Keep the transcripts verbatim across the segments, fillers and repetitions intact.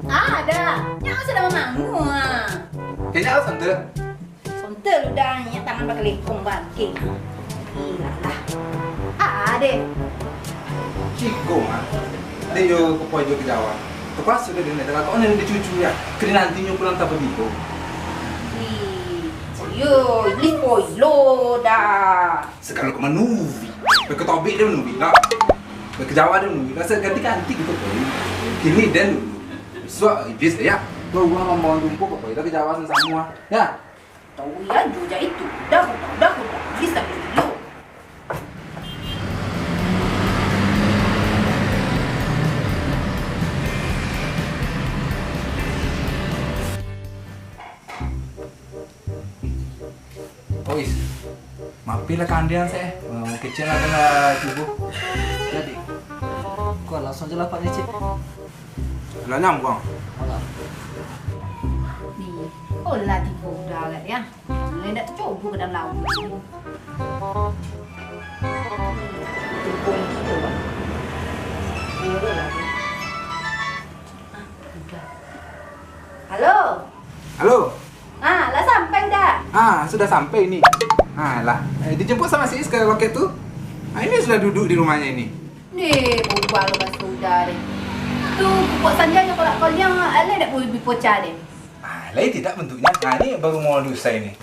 Ada. Nyak sudah mamangu, ah. Kayaknya harus santai. Sontel udah, nyak tangan pakai lekong bangkik. Ilah lah. Ah, deh. Ciko, ah. Dia yo ke pojok ke Jawa. Terpaksa dia nak datang. Kau ni ada cucu ya. Kena nanti nyo pulang tanpa tibo. Ih, yo, iblis poilo dah. Segalo kau manuvi. Pakai tobik dia manuvi lah. Pakai Jawa dia manuvi. Rasa ganti-ganti gitu, boy. Kini dan dulu. Suak iblis ya. Kau gua ngomong jumpa kok, boy. Dah ke Jawa sama-sama. Ya. Tahu ya, jo jak itu. Dah, dah, dah, dah. Iblis tak boleh dulu. Ois, mampir lah ka andiang se, eh. Eh, kecek lah, lah tibo. Jadi, kau langsung aja lah, Pak, ngecek. Lah nyambung. Alah. Ni, oh lah tibo udah agak dia. Mulai nak tercobok ke dalam laut. Tibo ini tu, Bang. Tibo lah. Ah, udah. Halo. Halo. Ah, lah sampai udah? Ah, sudah sampai ini. Ah, lah. Eh, dijemput sama si Is ke loket tu. Ah, ini sudah duduk di rumahnya ini. Deh, berubah lo bahasa udah deh. Tu pupuk sanja yang kalau kau liang, alai dak boleh dipocah deh. Ah, lain tidak bentuknya. Ah, ini baru mau diusai ini.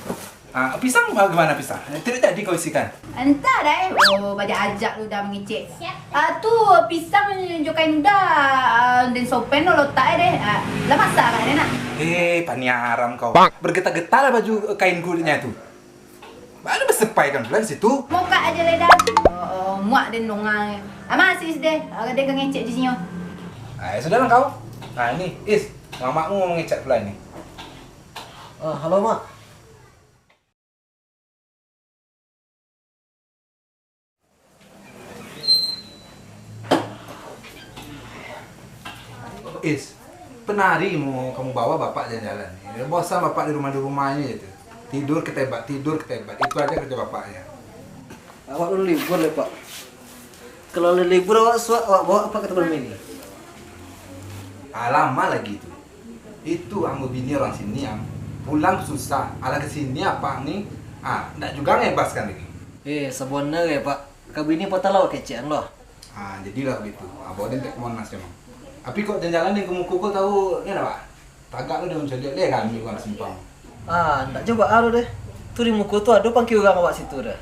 Ah, pisang bagaimana pisang? Eh, tidak jadi kau isikan? Entah dah, eh. Oh, bajak-ajak lo udah mangecek. Ah, tu pisang jo kain udah, ah, den sopen lo lotak eh deh. Ah, lah masak agak deh nak. Eh, paniaram kau. Bergetar-getar lah baju, eh, kain kulitnya tu. Baru besepai kan pula di situ. Mokak aja lah dah. Oh, oh, muak den dongang. Aman sis deh. Ah, den ka ngecek di sinyo. Ah, ya sudah lah kau. Ah, ini, Is, mamakmu mau ngecek pula ini. Ah, halo, Mak. Is, penari mau kamu bawa bapak jalan-jalan ni. Bosan bapak di rumah, di rumahnya je tu. Tidur ketebat, tidur ketebat. Itu aja kerja bapaknya. Awak dulu libur lah, Pak. Kalau lah libur awak suak, awak bawa apa ke taman mini? Ah, lama lagi tu. Itu ang babini urang sini ang. Pulang susah, alah ke sini apak ni, ah, ndak juga ngebaskan lagi. Eh, sabananyo, Pak, ka bini patah lah kecek ang lah. Ah, jadilah begitu. Ah, bawa den dek ke Monas emang. Tapi kok jalan-jalan den ka muko ko tahu, ni lah, Pak. Tagak lo den mancaliak leh kami urang simpang. Ah, ndak jo baa lo deh. Tu di muko tu ado pangki urang awak situ deh.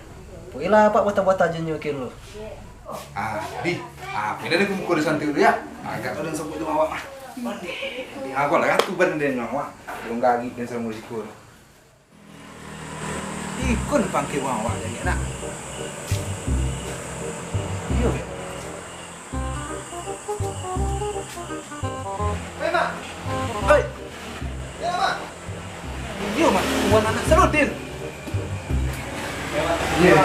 Poilah apak buatan-buatan ajo nyo kin lo. Ah, di. Ah, pina den ka muko di santi dulu ya. Agak tu den sabuik tu awak mah. Mandi. Di awak lah tu badan den awak. Dong gagik den samo risiko tu. Ikun pangki urang awak jadi nak. Iyo, Beb. Hei, Mak. Hei. Ya, Mak. Iyo, Mak. Wan anak Saludin. Iyo.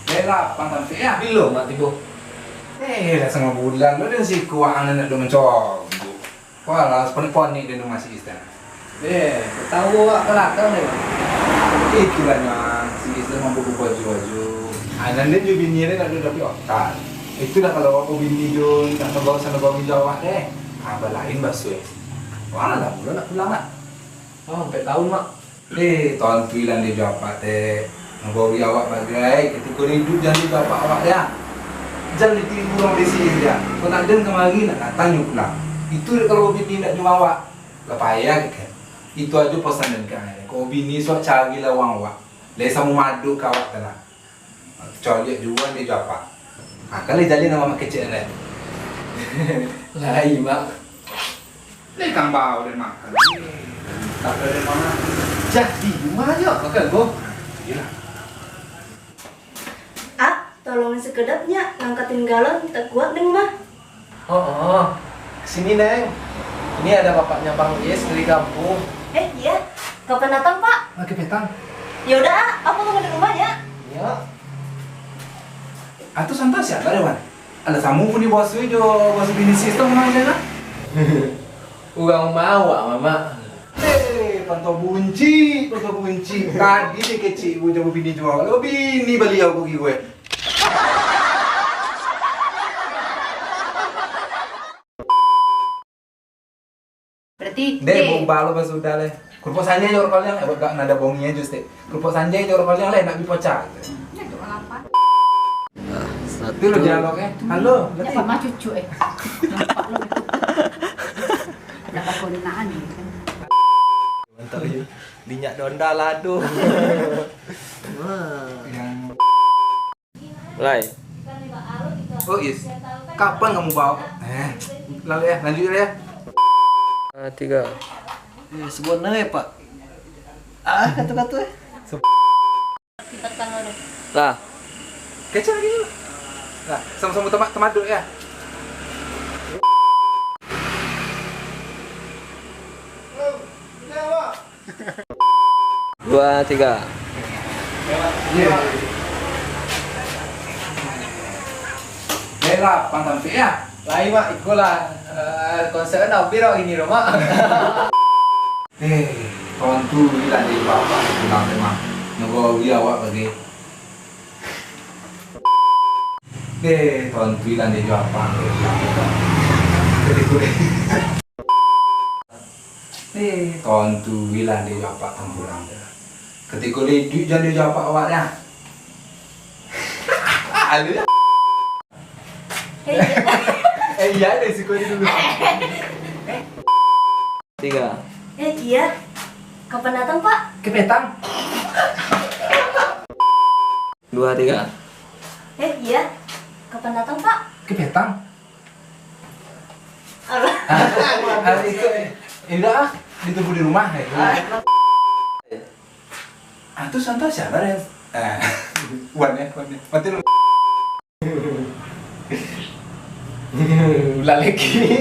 Bela, pang sampai ya. Bilo, Mak, tibo. Eh, lah sangabulan lo den siko ang nak do mancobok. Walah, sapanik-panik den masih istana. Eh, ketawa awak ka lakang ni, Bang. Itulah nyo, si Islam mampu baju-baju. Anan den jo bini den nak dapek otak. Itulah kalau awak babini jo, nak bawa sana bawa jo awak deh. Ah, balain basuh. Wah, lah mulo nak pulang nak. Oh, ampek tahun, Mak. Eh, tontuilah den jo apak teh. Mambauri awak bagai, katiko den iduik jan den jo apak awak deh. Jan ditiru urang di sini deh. Kok nak den kamari, nak datang nyo pulang. Itu dek kalau babini nak jo awak. Lah payah dek kan. Itu ajo pasan den ka ang. Kok babini suak carilah urang awak. Lai samo madok ka awak tu lah. Coliak juo den jo apak. Ha, kan lai jalin samo mak kecek lai. Lai, Mak. Lai kang bau den makan. Tak ada den makan. Jadi, rumah aja makan ko. Iyalah. Ah, tolong sekedap nyak, nan katinggalan, tak kuat den mah. Oh, oh. Sini, Neng. Ini ada bapaknya Bang Is dari kampung. Eh, iya. Kapan datang, Pak? Lagi petang. Ya udah, ah, aku tunggu di rumah ya. Ya. Atu santai siapa, Dewan? Ada tamu pun di bos tu jo bos bini sistem aja lah. Urang rumah awak, Mamak. Eh, pantau bunci, pantau bunci. Tadi dia kecil ibu jago bini jual. Lalu bini baliau kau kira. Dek, baubah lo basudah leh. Kerupuk sanjai jo rokok liang, eh, buat gak nada bongi aja, Stek. Kerupuk sanjai jo rokok liang leh, nak bi pocah. Nah, tu lah dialog, eh. Halo, Lati. Nampak mah cucu, eh. Nampak lo. Nak pakai naan ni, kan. Mantap, ya. Minyak donda lah tu. Wah. Yang Mulai. Oh, yes. Kapan kamu bawa? Eh, lalu ya, lanjut ya. Ah, tiga. Eh, sebenarnya, Pak. Ah, kata-kata, eh. Lah. Kecil lagi dulu. Nah, sama-sama tema-, temaduk ya. Dua, tiga. Merah, pantang ya. Lain, Mak, iko lah, eh, konsep kan dah biro ini, Mak. Eh, tontu bilang dari bapak pulang tu, Mak. Nunggu awak bagi. Eh, tontu ilan dek jo apak. Jadi kulik. Eh, tontu ilan dek jo apak tanggulang tu. Katiko dek duit jan dek jo apak awak dah. Alu ya. Eh, iya deh, si kau dulu. Tiga. Eh, iya. Kapan datang, Pak? Kepetang. Dua, tiga. Eh, iya. Kapan datang, Pak? Kepetang. Apa? Ah, itu, eh, indah, ah, ditunggu di rumah, eh. Ah, tu santai siapa, Ren? Ah, Wan, ya, Wan, ya. Mati lu. Ulah lagi.